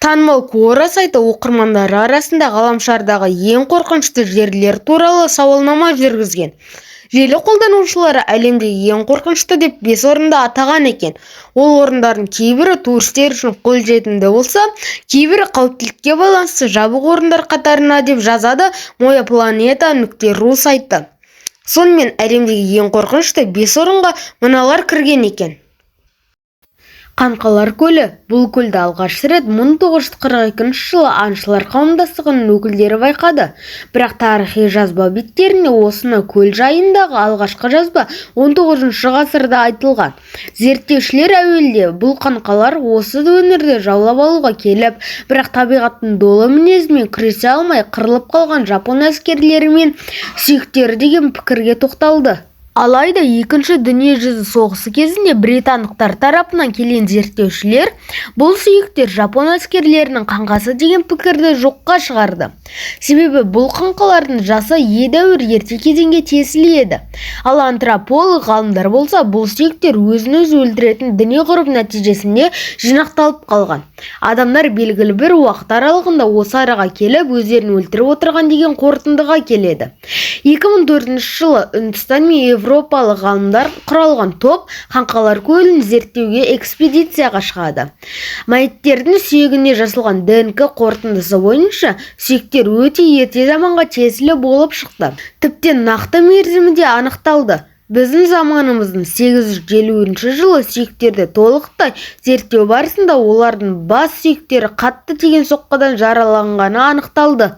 Танымал Quora сайты оқырмандары арасында ғаламшардағы ең қорқынышты жерлер туралы сауалнама жүргізген. Желі қолданушылары әлемдегі ең қорқынышты деп бес орынды атаған екен. Ол орындардың кейбірі туристер үшін қолжетімді болса, кейбірі қауіптілікке байланысты жабық орындар қатарында деп жазады мояпланета.ру сайты. Сонымен, әлемдегі ең қорқынышты бес орынға мыналар кірген екен. Қаңқалар көлі. Бұл көлді алғаш рет 1942 жылы аңшылар қауымдастығының өкілдері байқады. Бірақ тарихи жазба беттерінде осынау көл жайындағы алғашқы жазба 19 ғасырда айтылған. Зерттеушілер әуелде бұл қаңқалар осы өңірді жаулап алуға келіп, бірақ табиғаттың долы мінезімен күресе алмай қырылып қалған жапон әскерлерінің сүйектері деген пікірге тоқталды. Алайда Екінші дүниежүзі соғысы кезінде британдықтар тарапынан келген зерттеушілер бұл сүйектер жапон әскерлерінің қаңқасы деген пікірді жоққа шығарды. Себебі бұл қаңқалардың жасы едәуір ерте кезеңге тиесілі еді. Ал антрополог ғалымдар болса, бұл сүйектер өзін-өзі өлтіретін діни ғұрып нәтижесінде жинақталып қалған. Адамдар белгілі бір уақыт аралығында осы араға келіп, өздерін өлтіріп отырған деген қорытындыға келеді. 2004 жылы Үндістан мен Еуропалық ғалымдар құралған топ Қаңқалар көлін зерттеуге экспедицияға шығады. Мәйіттердің сүйегіне жасалған ДНК қорытындысы бойынша сүйектер өте ерте заманға тиесілі болып шықты. Тіптен нақты мерзімі де анықталды. Біздің заманымыздың 850 жылы. Сүйектерді толықтай зерттеу барысында олардың бас сүйектері қатты тиген соққыдан жараланғаны анықталды.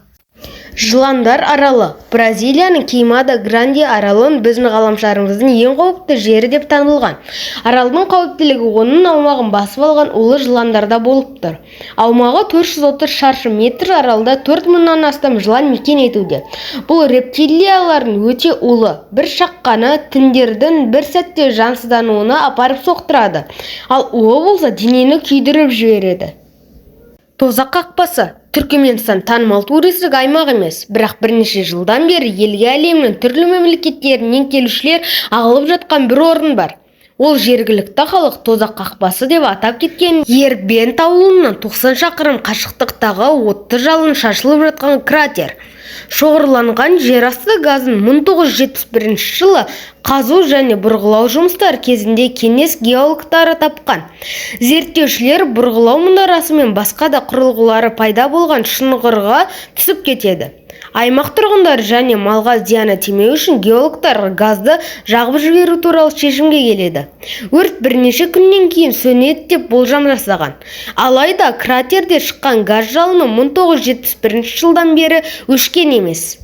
Жыландар аралы. Бразилияның Кеймада-Гранди аралын біздің ғаламшарымыздың ең қауіпті жері деп танылған. Аралдың қауіптілігі оның аумағын басып алған улы жыландарда болып тұр. Аумағы 430 шаршы метр аралда 4 мыңнан астам жылан мекен етуде. Бұл рептилиялардың өте улы, бір шаққаны тіндердің бір сәтте жансыздануына апарып соқтырады. Ал уы болса денені күйдіріп жібереді. Тозақ қақпасы. Түркіменстан танымал туристік аймақ емес, бірақ бірнеше жылдан бері елге әлемнің түрлі мемлекеттерінен келушілер ағылып жатқан бір орын бар. Ол жергілікті халық Тозақ қақпасы деп атап кеткен Ербент ауылынан 90 шақырым қашықтықтағы отты жалын шашылып жатқан кратер. Шоғырланған жерасты газын 1971 жылы қазу және бұрғылау жұмыстары кезінде кеңес геологтары тапқан. Зерттеушілер бұрғылау мұнарасы мен басқа да құрылғылары пайда болған шұңқырға түсіп кетеді. Аймақ тұрғындары және малға зияны тимеу үшін геологтар газды жағып жіберу туралы шешімге келеді. Өрт бірнеше күннен кейін сөнеді деп болжам жасаған. Алайда кратерде шыққан газ жалыны 1971 жылдан бері өшкен емес.